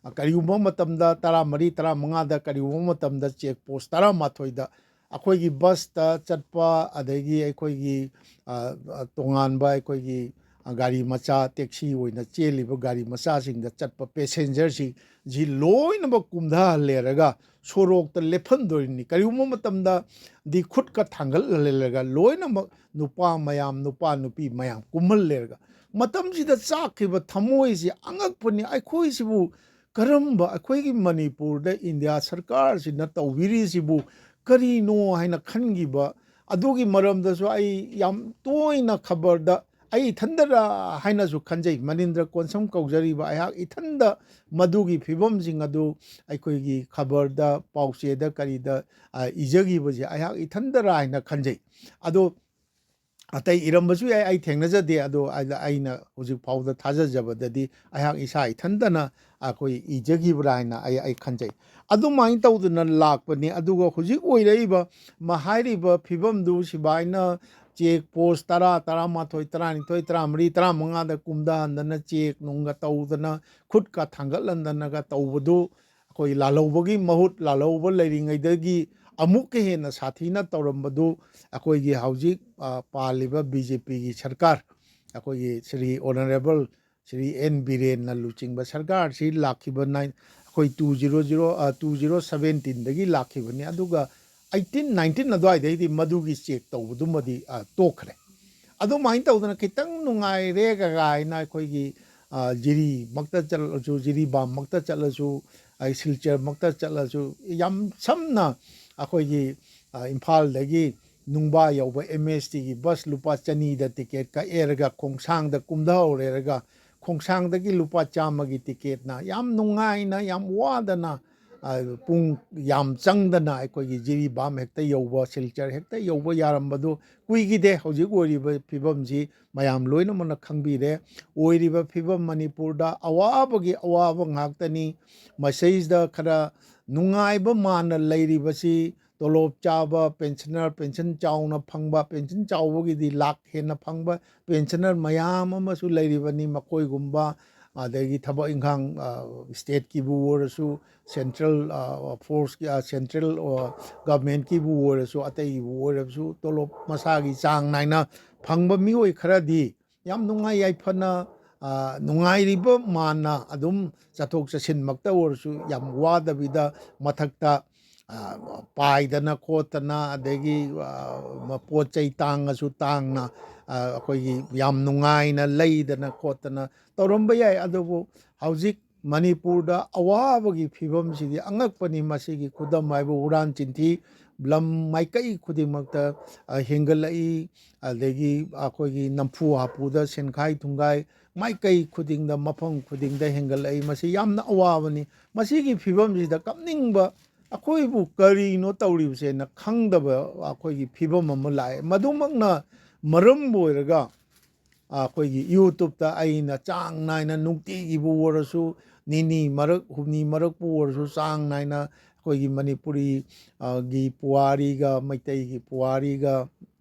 ꯑ, ꯀꯔꯤꯒꯨꯝꯕ ꯃꯇꯝꯗ ꯇꯔꯥꯃꯔꯤ, ꯇꯔꯥꯃꯉꯥꯗ, ꯀꯔꯤꯒꯨꯝꯕ ꯃꯇꯝꯗ ꯆꯦꯛ ꯄꯣꯁ ꯇꯔꯥꯃꯥꯊꯣꯏꯗ ꯑꯩꯈꯣꯏꯒꯤ ꯕꯁꯇ ꯆꯠꯄ, ꯑꯗꯒꯤ ꯑꯩꯈꯣꯏꯒꯤ, ꯑ, ꯑ, ꯇꯣꯉꯥꯟꯕ ꯑꯩꯈꯣꯏꯒꯤ, ꯑ, ꯒꯥꯔꯤ ꯃꯆꯥ, ꯇꯦꯛꯁꯤ ꯑꯣꯏꯅ ꯆꯦꯜꯂꯤꯕ ꯒꯥꯔꯤ ꯃꯆꯥꯁꯤꯡꯗ ꯆꯠꯄ ꯄꯦꯁꯦꯟꯖꯔꯁꯤ, ꯁꯤ ꯂꯣꯏꯅꯃꯛ ꯀꯨꯝꯊꯍꯜꯂꯦꯔꯒ ꯁꯣꯔꯣꯛꯇ ꯂꯦꯞꯍꯟꯗꯣꯔꯤꯅꯤ꯫ ꯀꯔꯤꯒꯨꯝꯕ ꯃꯇꯝꯗꯗꯤ ꯈꯨꯠꯀ ꯊꯥꯡꯒꯠꯍꯜꯂꯦꯔꯒ ꯂꯣꯏꯅꯃꯛ ꯅꯨꯄꯥ ꯃꯌꯥꯝ, ꯅꯨꯄꯥ ꯅꯨꯄꯤ ꯃꯌꯥꯝ ꯀꯨꯝꯍꯜꯂꯦꯔꯒ, ꯃꯇꯝꯁꯤꯗ ꯆꯥꯛꯈꯤꯕ ꯊꯃꯣꯏꯁꯤ ꯑꯉꯛꯄꯅꯤ꯫ ꯑꯩꯈꯣꯏꯁꯤꯕꯨ ꯀꯔꯝꯕ, ꯑꯩꯈꯣꯏꯒꯤ ꯃꯅꯤꯄꯨꯔꯗ ꯏꯟꯗꯤꯌꯥ ꯁꯔꯀꯥꯔꯁꯤꯅ ꯇꯧꯕꯤꯔꯤꯁꯤꯕꯨ ꯀꯔꯤꯅꯣ ꯍꯥꯏꯅ ꯈꯟꯈꯤꯕ, ꯑꯗꯨꯒꯤ ꯃꯔꯝꯗꯁꯨ ꯑꯩ ꯌꯥꯝ ꯇꯣꯏꯅ ꯈꯕꯔꯗ, ꯑꯩ ꯏꯊꯟꯗꯔ ꯍꯥꯏꯅꯁꯨ ꯈꯟꯖꯩ꯫ ꯃꯅꯤꯟꯗ꯭ꯔ ꯀꯣꯟꯁꯝ ꯀꯧꯖꯔꯤꯕ ꯑꯩꯍꯥꯛ ꯏꯊꯟꯗ ꯃꯗꯨꯒꯤ ꯐꯤꯕꯝꯁꯤꯡ ꯑꯗꯨ ꯑꯩꯈꯣꯏꯒꯤ ꯈꯕꯔꯗ, ꯄꯥꯎꯆꯦꯗ, ꯀꯔꯤꯗ, ꯑ, ꯏꯖꯈꯤꯕꯁꯦ ꯑꯩꯍꯥꯛ ꯏꯊꯟꯗꯔ ꯍꯥꯏꯅ ꯈꯟꯖꯩ꯫ ꯑꯗꯣ ꯑꯇꯩ ꯏꯔꯝꯕꯁꯨ ꯌꯥꯏ, ꯑꯩ ꯊꯦꯡꯅꯖꯗꯦ꯫ ꯑꯗꯣ ꯑꯩꯅ, ꯑꯩꯅ ꯍꯧꯖꯤꯛ ꯐꯥꯎꯗ ꯊꯥꯖꯖꯕꯗꯗꯤ ꯑꯩꯍꯥꯛ ꯏꯁꯥ ꯏꯊꯟꯇꯅ ꯑꯩꯈꯣꯏ ꯏꯖꯈꯤꯕ꯭ꯔꯥ ꯍꯥꯏꯅ ꯑꯩ, ꯑꯩ ꯈꯟꯖꯩ꯫ ꯑꯗꯨꯃꯥꯏꯅ ꯇꯧꯗꯅ ꯂꯥꯛꯄꯅꯤ꯫ ꯑꯗꯨꯒ ꯍꯧꯖꯤꯛ ꯑꯣꯏꯔꯛꯏꯕ ꯃ-, ꯍꯥꯏꯔꯤꯕ ꯐꯤꯕꯝꯗꯨ ꯁꯤꯕꯥꯏꯅ ꯆꯦꯛ ꯄꯣꯁ ꯇꯔꯥ, ꯇꯔꯥꯃꯥꯊꯣꯏ, ꯇꯔꯥꯅꯤꯊꯣꯏ, ꯇꯔꯥꯃꯔꯤ, ꯇꯔꯥꯃꯉꯥꯗ ꯀꯨꯝꯊꯍꯟꯗꯅ ꯆꯦꯛ ꯅꯨꯡꯒ ꯇꯧꯗꯅ ꯈꯨꯠꯀ ꯊꯥꯡꯒꯠꯍꯟꯗꯅꯒ ꯇꯧꯕꯗꯨ ꯑꯩꯈꯣꯏ ꯂꯥꯜꯍꯧꯕꯒꯤ ꯃꯍꯨꯠ ꯂꯥꯜꯍꯧꯕ ꯂꯩꯔꯤꯉꯩꯗꯒꯤ ꯑꯃꯨꯛꯀ ꯍꯦꯟꯅ ꯁꯥꯊꯤꯅ ꯇꯧꯔꯝꯕꯗꯨ ꯑꯩꯈꯣꯏꯒꯤ ꯍꯧꯖꯤꯛ, ꯑ, ꯄꯥꯜꯂꯤꯕ ꯕꯤ ꯖꯦ ꯄꯤꯒꯤ ꯁꯔꯀꯥꯔ, ꯑꯩꯈꯣꯏꯒꯤ ꯁ꯭ꯔꯤ ꯑꯣꯅꯔꯦꯕꯜ ꯁ꯭ꯔꯤ ꯑꯦꯟ ꯕꯤꯔꯦꯟꯅ ꯂꯨꯆꯤꯡꯕ ꯁꯔꯀꯥꯔꯁꯤ ꯂꯥꯛꯈꯤꯕ ꯅꯥꯏꯟ-, ꯑꯩꯈꯣꯏ two zero zero, ꯑ, two zero seventeenꯗꯒꯤ ꯂꯥꯛꯈꯤꯕꯅꯤ꯫ ꯑꯗꯨꯒ eighteen nineteen ꯑꯗꯨꯋꯥꯏꯗꯩꯗꯤ ꯃꯗꯨꯒꯤ ꯆꯦꯛ ꯇꯧꯕꯗꯨꯃꯗꯤ, ꯑ, ꯇꯣꯛꯈ꯭ꯔꯦ꯫ ꯑꯗꯨꯃꯥꯏꯅ ꯇꯧꯗꯅ ꯈꯤꯇꯪ ꯅꯨꯡꯉꯥꯏꯔꯦ ꯀꯥꯏꯅ ꯑꯩꯈꯣꯏꯒꯤ, ꯑ, ꯖꯤꯔꯤꯃꯛꯇ ꯆꯠꯂꯁꯨ, ꯖꯤꯔꯤꯕꯥꯝꯃꯛꯇ ꯆꯠꯂꯁꯨ, ꯑꯩ ꯁꯤꯜꯆꯔꯃꯛꯇ ꯆꯠꯂꯁꯨ, ꯌꯥꯝ ꯁꯝꯅ ꯑꯩꯈꯣꯏꯒꯤ, ꯑ, ꯏꯝꯐꯥꯜꯗꯒꯤ ꯅꯨꯡꯕꯥ ꯌꯧꯕ ꯑꯦꯝ ꯑꯦꯁ ꯇꯤꯒꯤ ꯕꯁ ꯂꯨꯄꯥ ꯆꯅꯤꯗ ꯇꯤꯀꯦꯠ ꯀꯛꯑꯦꯔꯒ ꯈꯣꯡꯁꯥꯡꯗ ꯀꯨꯝꯊꯍꯧꯔꯦꯔꯒ ꯈꯣꯡꯁꯥꯡꯗꯒꯤ ꯂꯨꯄꯥ ꯆꯥꯝꯃꯒꯤ ꯇꯤꯀꯦꯠꯅ ꯌꯥꯝ ꯅꯨꯡꯉꯥꯏꯅ, ꯌꯥꯝ ꯋꯥꯗꯅ, ꯑ, ꯄꯨꯡ ꯌꯥꯝ ꯆꯪꯗꯅ ꯑꯩꯈꯣꯏꯒꯤ ꯖꯤꯔꯤꯕꯥꯝ ꯍꯦꯛꯇ ꯌꯧꯕ, ꯁꯤꯜꯆꯔ ꯍꯦꯛꯇ ꯌꯧꯕ ꯌꯥꯔꯝꯕꯗꯨ ꯀꯨꯏꯈꯤꯗꯦ꯫ ꯍꯧꯖꯤꯛ ꯑꯣꯏꯔꯤꯕ ꯐꯤꯕꯝꯁꯤ ꯃꯌꯥꯝ ꯂꯣꯏꯅꯃꯛꯅ ꯈꯪꯕꯤꯔꯦ꯫ ꯑꯣꯏꯔꯤꯕ ꯐꯤꯕꯝ ꯃꯅꯤꯄꯨꯔꯗ ꯑꯋꯥꯕꯒꯤ ꯑꯋꯥꯕ ꯉꯥꯛꯇꯅꯤ꯫ ꯃꯁꯤꯗꯩꯁꯤꯗ ꯈꯔ ꯅꯨꯡꯉꯥꯏꯕ ꯃꯥꯟꯅ ꯂꯩꯔꯤꯕꯁꯤ ꯇꯣꯂꯣꯞ ꯆꯥꯕ ꯄꯦꯟꯁꯅꯔ, ꯄꯦꯟꯁꯟ ꯆꯥꯎꯅ ꯐꯪꯕ, ꯄꯦꯟꯁꯟ ꯆꯥꯎꯕꯒꯤꯗꯤ ꯂꯥꯛ ꯍꯦꯟꯅ ꯐꯪꯕ ꯄꯦꯟꯁꯅꯔ ꯃꯌꯥꯝ ꯑꯃꯁꯨ ꯂꯩꯔꯤꯕꯅꯤ꯫ ꯃꯈꯣꯏꯒꯨꯝꯕ, ꯑꯗꯒꯤ ꯊꯕꯛ ꯏꯪꯈꯥꯡ, ꯑ, ꯁ꯭ꯇꯦꯠꯀꯤꯕꯨ ꯑꯣꯏꯔꯁꯨ, ꯁꯦꯟꯇ꯭ꯔꯦꯜ, ꯑ, ꯐꯣꯔꯁꯀꯤ, ꯑ, ꯁꯦꯟꯇ꯭ꯔꯦꯜ, ꯑ, ꯒꯚꯔꯟꯃꯦꯟꯠꯀꯤꯕꯨ ꯑꯣꯏꯔꯁꯨ, ꯑꯇꯩꯒꯤꯕꯨ ꯑꯣꯏꯔꯕꯁꯨ ꯇꯣꯂꯣꯞ ꯃꯁꯥꯒꯤ ꯆꯥꯡ ꯅꯥꯏꯅ ꯐꯪꯕ ꯃꯤꯑꯣꯏ ꯈꯔꯗꯤ ꯌꯥꯝ ꯅꯨꯡꯉꯥꯏ ꯌꯥꯏꯐꯅ, ꯑ, ꯅꯨꯡꯉꯥꯏꯔꯤꯕ ꯃꯥꯟꯅ ꯑꯗꯨꯝ ꯆꯠꯊꯣꯛ ꯆꯠꯁꯤꯟꯃꯛꯇ ꯑꯣꯏꯔꯁꯨ ꯌꯥꯝ ꯋꯥꯗꯕꯤꯗ ꯃꯊꯛꯇ, ꯑ, ꯄꯥꯏꯗꯅ ꯈꯣꯠꯇꯅ, ꯑꯗꯒꯤ, ꯑ, ꯃ-, ꯄꯣꯠ ꯆꯩ ꯇꯥꯡꯉꯁꯨ ꯇꯥꯡꯅ, ꯑ, ꯑꯩꯈꯣꯏꯒꯤ ꯌꯥꯝ ꯅꯨꯡꯉꯥꯏꯅ ꯂꯩꯗꯅ ꯈꯣꯠꯇꯅ ꯇꯧꯔꯝꯕ ꯌꯥꯏ꯫ ꯑꯗꯨꯕꯨ ꯍꯧꯖꯤꯛ ꯃꯅꯤꯄꯨꯔꯗ ꯑꯋꯥꯕꯒꯤ ꯐꯤꯕꯝꯁꯤꯗꯤ ꯑꯉꯛꯄꯅꯤ꯫ ꯃꯁꯤꯒꯤ ꯈꯨꯗꯝ ꯍꯥꯏꯕꯨ ꯍꯨꯔꯥꯟ ꯆꯤꯟꯊꯤ ꯂꯝ ꯃꯥꯏꯀꯩ ꯈꯨꯗꯤꯡꯃꯛꯇ, ꯑ, ꯍꯦꯟꯒꯠꯂꯛꯏ꯫ ꯑꯗꯒꯤ ꯑꯩꯈꯣꯏꯒꯤ ꯅꯝꯐꯨ ꯍꯥꯐꯨꯗ ꯁꯦꯟꯈꯥꯏ ꯊꯨꯡꯒꯥꯏ ꯃꯥꯏꯀꯩ ꯈꯨꯗꯤꯡꯗ, ꯃꯐꯝ ꯈꯨꯗꯤꯡꯗ ꯍꯦꯟꯒꯠꯂꯛꯏ꯫ ꯃꯁꯤ ꯌꯥꯝꯅ ꯑꯋꯥꯕꯅꯤ꯫ ꯃꯁꯤꯒꯤ ꯐꯤꯕꯝꯁꯤꯗ ꯀꯞꯅꯤꯡꯕ, ꯑꯩꯈꯣꯏꯕꯨ ꯀꯔꯤꯅꯣ ꯇꯧꯔꯤꯕꯁꯦꯅ ꯈꯪꯗꯕ ꯑꯩꯈꯣꯏꯒꯤ ꯐꯤꯕꯝ ꯑꯃ ꯂꯥꯛꯑꯦ꯫ ꯃꯗꯨꯃꯛꯅ ꯃꯔꯝ ꯑꯣꯏꯔꯒ ꯑꯩꯈꯣꯏꯒꯤ YouTubeꯇ ꯑꯩꯅ ꯆꯥꯡ ꯅꯥꯏꯅ ꯅꯨꯡꯇꯤꯒꯤꯕꯨ ꯑꯣꯏꯔꯁꯨ, ꯅꯤꯅꯤ ꯃꯔꯛ, ꯍꯨꯝꯅꯤ ꯃꯔꯛꯄꯨ ꯑꯣꯏꯔꯁꯨ ꯆꯥꯡ ꯅꯥꯏꯅ ꯑꯩꯈꯣꯏꯒꯤ ꯃꯅꯤꯄꯨꯔꯤ, ꯑ, ꯒꯤ ꯄꯨꯋꯥꯔꯤꯒ, ꯃꯩꯇꯩꯒꯤ ꯄꯨꯋꯥꯔꯤꯒ,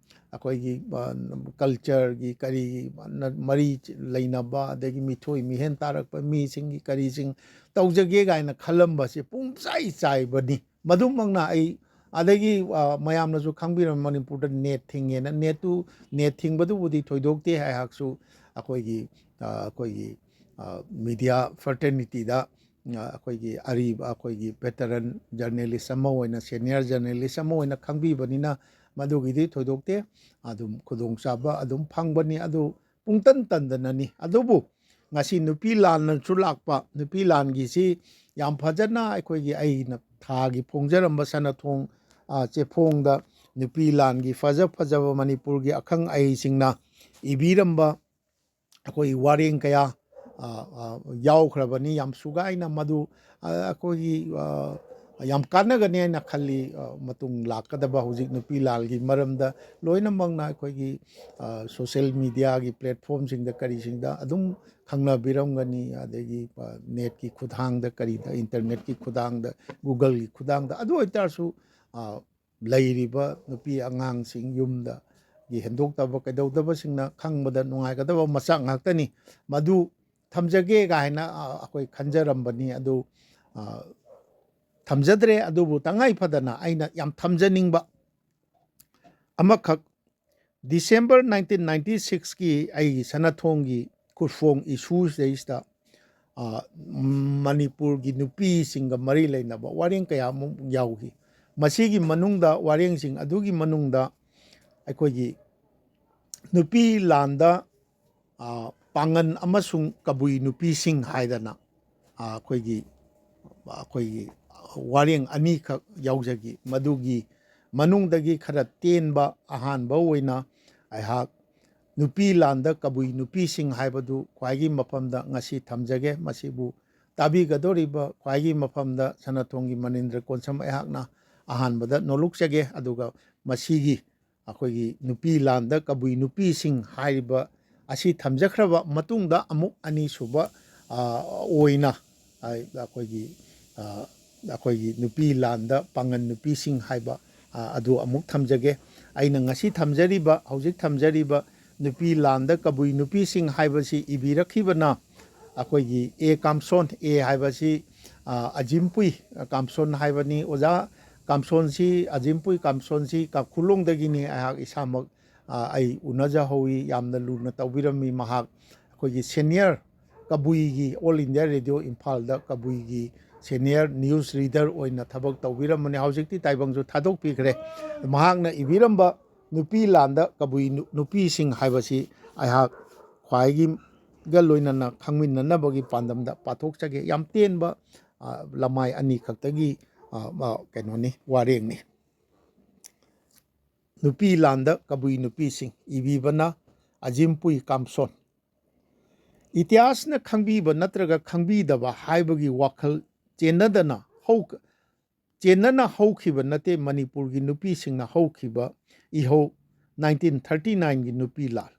ꯑꯩꯈꯣꯏꯒꯤ, ꯑ, cultureꯒꯤ ꯀꯔꯤꯒꯤ ꯃꯔꯤ ꯂꯩꯅꯕ, ꯑꯗꯒꯤ ꯃꯤꯊꯣꯏ ꯃꯤꯍꯦꯟ ꯇꯥꯔꯛꯄ ꯃꯤꯁꯤꯡꯒꯤ ꯀꯔꯤꯁꯤꯡ ꯇꯧꯖꯒꯦ ꯀꯥꯏꯅ ꯈꯜꯂꯝꯕꯁꯦ ꯄꯨꯡꯆꯥꯏ ꯆꯥꯏꯕꯅꯤ꯫ ꯃꯗꯨꯃꯛꯅ ꯑꯩ, ꯑꯗꯒꯤ, ꯑ, ꯃꯌꯥꯝꯅꯁꯨ ꯈꯪꯕꯤꯔꯝ, ꯃꯅꯤꯄꯨꯔꯗ net ꯊꯤꯡꯉꯦꯅ꯫ Netꯇꯨ, net ꯊꯤꯡꯕꯗꯨꯕꯨꯗꯤ ꯊꯣꯏꯗꯣꯛꯇꯦ꯫ ꯑꯩꯍꯥꯛꯁꯨ ꯑꯩꯈꯣꯏꯒꯤ, ꯑ, ꯑꯩꯈꯣꯏꯒꯤ, ꯑ, media fraternityꯗ, ꯑ, ꯑꯩꯈꯣꯏꯒꯤ ꯑꯔꯤꯕ, ꯑꯩꯈꯣꯏꯒꯤ veteran journalist ꯑꯃ ꯑꯣꯏꯅ, senior journalist ꯑꯃ ꯑꯣꯏꯅ ꯈꯪꯕꯤꯕꯅꯤꯅ ꯃꯗꯨꯒꯤꯗꯤ ꯊꯣꯏꯗꯣꯛꯇꯦ꯫ ꯑꯗꯨꯝ ꯈꯨꯗꯣꯡꯆꯥꯕ ꯑꯗꯨꯝ ꯐꯪꯕꯅꯤ꯫ ꯑꯗꯨ ꯄꯨꯡꯇꯟ ꯇꯟꯗꯅꯅꯤ꯫ ꯑꯗꯨꯕꯨ ꯉꯁꯤ ꯅꯨꯄꯤ ꯂꯥꯟꯅꯁꯨ ꯂꯥꯛꯄ, ꯅꯨꯄꯤ ꯂꯥꯟꯒꯤꯁꯤ ꯌꯥꯝ ꯐꯖꯅ ꯑꯩꯈꯣꯏꯒꯤ, ꯑꯩꯅ ꯊꯥꯒꯤ ꯐꯣꯡꯖꯔꯝꯕ ꯁꯅꯥꯊꯣꯡ, ꯑ, ꯆꯦꯐꯣꯡꯗ ꯅꯨꯄꯤ ꯂꯥꯟꯒꯤ ꯐꯖ ꯐꯖꯕ ꯃꯅꯤꯄꯨꯔꯒꯤ ꯑꯈꯪ ꯑꯍꯩꯁꯤꯡꯅ ꯏꯕꯤꯔꯝꯕ ꯑꯩꯈꯣꯏ ꯋꯥꯔꯦꯡ ꯀꯌꯥ, ꯑ, ꯑ, ꯌꯥꯎꯈ꯭ꯔꯕꯅꯤ꯫ ꯌꯥꯝ ꯁꯨꯒꯥꯏꯅ ꯃꯗꯨ, ꯑ, ꯑꯩꯈꯣꯏꯒꯤ, ꯑ, ꯌꯥꯝ ꯀꯥꯟꯅꯒꯅꯤ ꯍꯥꯏꯅ ꯈꯜꯂꯤ꯫ ꯑ, ꯃꯇꯨꯡ ꯂꯥꯛꯀꯗꯕ ꯍꯧꯖꯤꯛ ꯅꯨꯄꯤ ꯂꯥꯟꯒꯤ ꯃꯔꯝꯗ ꯂꯣꯏꯅꯃꯛꯅ ꯑꯩꯈꯣꯏꯒꯤ, ꯑ, social mediaꯒꯤ platformꯁꯤꯡꯗ ꯀꯔꯤꯁꯤꯡꯗ ꯑꯗꯨꯝ ꯈꯪꯅꯕꯤꯔꯝꯒꯅꯤ꯫ ꯑꯗꯒꯤ, ꯑ, netꯀꯤ ꯈꯨꯠꯊꯥꯡꯗ ꯀꯔꯤꯗ, internetꯀꯤ ꯈꯨꯠꯊꯥꯡꯗ, Googleꯒꯤ ꯈꯨꯠꯊꯥꯡꯗ꯫ ꯑꯗꯨ ꯑꯣꯏꯇꯥꯔꯁꯨ, ꯑ, ꯂꯩꯔꯤꯕ ꯅꯨꯄꯤ ꯑꯉꯥꯡꯁꯤꯡ, ꯌꯨꯝꯗꯒꯤ ꯍꯦꯟꯗꯣꯛꯇꯕ ꯀꯩꯗꯧꯗꯕꯁꯤꯡꯅ ꯈꯪꯕꯗ ꯅꯨꯡꯉꯥꯏꯒꯗꯕ ꯃꯆꯥꯛ ꯉꯥꯛꯇꯅꯤ꯫ ꯃꯗꯨ ꯊꯝꯖꯒꯦ ꯀꯥꯏꯅ, ꯑ, ꯑꯩꯈꯣꯏ ꯈꯟꯖꯔꯝꯕꯅꯤ꯫ ꯑꯗꯨ, ꯑ, ꯊꯝꯖꯗ꯭ꯔꯦ꯫ ꯑꯗꯨꯕꯨ ꯇꯉꯥꯏ ꯐꯗꯅ ꯑꯩꯅ ꯌꯥꯝ ꯊꯝꯖꯅꯤꯡꯕ ꯑꯃꯈꯛ, December nineteen ninety sixꯀꯤ ꯑꯩꯒꯤ ꯁꯅꯥꯊꯣꯡꯒꯤ ꯈꯨꯔꯐꯣꯡ ꯏꯁꯨꯁꯤꯗꯩꯁꯤꯗ, ꯑ, ꯃꯅꯤꯄꯨꯔꯒꯤ ꯅꯨꯄꯤꯁꯤꯡꯒ ꯃꯔꯤ ꯂꯩꯅꯕ ꯋꯥꯔꯦꯡ ꯀꯌꯥ ꯑꯃ ꯌꯥꯎꯈꯤ꯫ ꯃꯁꯤꯒꯤ ꯃꯅꯨꯡꯗ, ꯋꯥꯔꯦꯡꯁꯤꯡ ꯑꯗꯨꯒꯤ ꯃꯅꯨꯡꯗ ꯑꯩꯈꯣꯏꯒꯤ ꯅꯨꯄꯤ ꯂꯥꯟꯗ, ꯑ, ꯄꯥꯡꯒꯟ ꯑꯃꯁꯨꯡ ꯀꯕꯨꯏ ꯅꯨꯄꯤꯁꯤꯡ ꯍꯥꯏꯗꯅ, ꯑ, ꯑꯩꯈꯣꯏꯒꯤ, ꯑꯩꯈꯣꯏꯒꯤ ꯋꯥꯔꯦꯡ ꯑꯅꯤꯈꯛ ꯌꯥꯎꯖꯈꯤ꯫ ꯃꯗꯨꯒꯤ ꯃꯅꯨꯡꯗꯒꯤ ꯈꯔ ꯇꯦꯟꯕ, ꯑꯍꯥꯟꯕ ꯑꯣꯏꯅ ꯑꯩꯍꯥꯛ ꯅꯨꯄꯤ ꯂꯥꯟꯗ ꯀꯕꯨꯏ ꯅꯨꯄꯤꯁꯤꯡ ꯍꯥꯏꯕꯗꯨ ꯈ꯭ꯋꯥꯏꯒꯤ ꯃꯐꯝꯗ ꯉꯁꯤ ꯊꯝꯖꯒꯦ꯫ ꯃꯁꯤꯕꯨ ꯇꯥꯕꯤꯒꯗꯧꯔꯤꯕ ꯈ꯭ꯋꯥꯏꯒꯤ ꯃꯐꯝꯗ ꯁꯅꯥꯊꯣꯡꯒꯤ ꯃꯅꯤꯟꯗ꯭ꯔ ꯀꯣꯟꯁꯝ ꯑꯩꯍꯥꯛꯅ ꯑꯍꯥꯟꯕꯗ ꯅꯣꯂꯨꯛꯆꯒꯦ꯫ ꯑꯗꯨꯒ ꯃꯁꯤꯒꯤ ꯑꯩꯈꯣꯏꯒꯤ ꯅꯨꯄꯤ ꯂꯥꯟꯗ ꯀꯕꯨꯏ ꯅꯨꯄꯤꯁꯤꯡ ꯍꯥꯏꯔꯤꯕ ꯑꯁꯤ ꯊꯝꯖꯈ꯭ꯔꯕ ꯃꯇꯨꯡꯗ, ꯑꯃꯨꯛ ꯑꯅꯤꯁꯨꯕ, ꯑ, ꯑꯣꯏꯅ, ꯑ, ꯑꯩꯈꯣꯏꯒꯤ, ꯑ, ꯑꯩꯈꯣꯏꯒꯤ ꯅꯨꯄꯤ ꯂꯥꯟꯗ ꯄꯥꯡꯒꯟ ꯅꯨꯄꯤꯁꯤꯡ ꯍꯥꯏꯕ, ꯑ, ꯑꯗꯨ ꯑꯃꯨꯛ ꯊꯝꯖꯒꯦ꯫ ꯑꯩꯅ ꯉꯁꯤ ꯊꯝꯖꯔꯤꯕ, ꯍꯧꯖꯤꯛ ꯊꯝꯖꯔꯤꯕ ꯅꯨꯄꯤ ꯂꯥꯟꯗ ꯀꯕꯨꯏ ꯅꯨꯄꯤꯁꯤꯡ ꯍꯥꯏꯕꯁꯤ ꯏꯕꯤꯔꯛꯈꯤꯕꯅ ꯑꯩꯈꯣꯏꯒꯤ ꯑꯦ ꯀꯥꯝꯁꯣꯟ, ꯑꯦ ꯍꯥꯏꯕꯁꯤ, ꯑ, ꯑꯖꯤꯝꯄꯨꯏ ꯀꯥꯝꯁꯣꯟ ꯍꯥꯏꯕꯅꯤ꯫ ꯑꯣꯖꯥ ꯀꯥꯝꯁꯣꯟꯁꯤ, ꯑꯖꯤꯝꯄꯨꯏ ꯀꯥꯝꯁꯣꯟꯁꯤ ꯀꯥꯈꯨꯂꯣꯡꯗꯒꯤꯅꯤ꯫ ꯑꯩꯍꯥꯛ ꯏꯁꯥꯃꯛ, ꯑ, ꯑꯩ ꯎꯅꯖꯍꯧꯏ꯫ ꯌꯥꯝꯅ ꯂꯨꯅ ꯇꯧꯕꯤꯔꯝꯃꯤ꯫ ꯃꯍꯥꯛ ꯑꯩꯈꯣꯏꯒꯤ senior ꯀꯕꯨꯏꯒꯤ, All India Radio ꯏꯝꯐꯥꯜꯗ ꯀꯕꯨꯏꯒꯤ senior news reader ꯑꯣꯏꯅ ꯊꯕꯛ ꯇꯧꯕꯤꯔꯝꯕꯅꯤ꯫ ꯍꯧꯖꯤꯛꯇꯤ ꯇꯥꯏꯕꯪꯁꯨ ꯊꯥꯗꯣꯛꯄꯤꯈ꯭ꯔꯦ꯫ ꯃꯍꯥꯛꯅ ꯏꯕꯤꯔꯝꯕ ꯅꯨꯄꯤ ꯂꯥꯟꯗ ꯀꯕꯨꯏ ꯅꯨ-, ꯅꯨꯄꯤꯁꯤꯡ ꯍꯥꯏꯕꯁꯤ ꯑꯩꯍꯥꯛ ꯈ꯭ꯋꯥꯏꯒꯤꯒ ꯂꯣꯏꯅꯅ ꯈꯪꯃꯤꯟꯅꯅꯕꯒꯤ ꯄꯥꯟꯗꯝꯗ ꯄꯥꯊꯣꯛꯆꯒꯦ꯫ ꯌꯥꯝ ꯇꯦꯟꯕ, ꯑ, ꯂꯃꯥꯏ ꯑꯅꯤꯈꯛꯇꯒꯤ, ꯑ, ꯑ, ꯀꯩꯅꯣꯅꯤ, ꯋꯥꯔꯦꯡꯅꯤ꯫ ꯅꯨꯄꯤ ꯂꯥꯟꯗ ꯀꯕꯨꯏ ꯅꯨꯄꯤꯁꯤꯡ, ꯏꯕꯤꯕꯅ ꯑꯖꯤꯝꯄꯨꯏ ꯀꯥꯝꯁꯣꯟ꯫ ꯏꯇꯤꯍꯥꯁꯅ ꯈꯪꯕꯤꯕ ꯅꯠꯇ꯭ꯔꯒ ꯈꯪꯕꯤꯗꯕ ꯍꯥꯏꯕꯒꯤ ꯋꯥꯈꯜ ꯆꯦꯟꯅꯗꯅ ꯍꯧ-, ꯆꯦꯟꯅꯅ ꯍꯧꯈꯤꯕ ꯅꯠꯇꯦ꯫ ꯃꯅꯤꯄꯨꯔꯒꯤ ꯅꯨꯄꯤꯁꯤꯡꯅ ꯍꯧꯈꯤꯕ ꯏꯍꯧ nineteen thirty nineꯒꯤ ꯅꯨꯄꯤ ꯂꯥꯟ꯫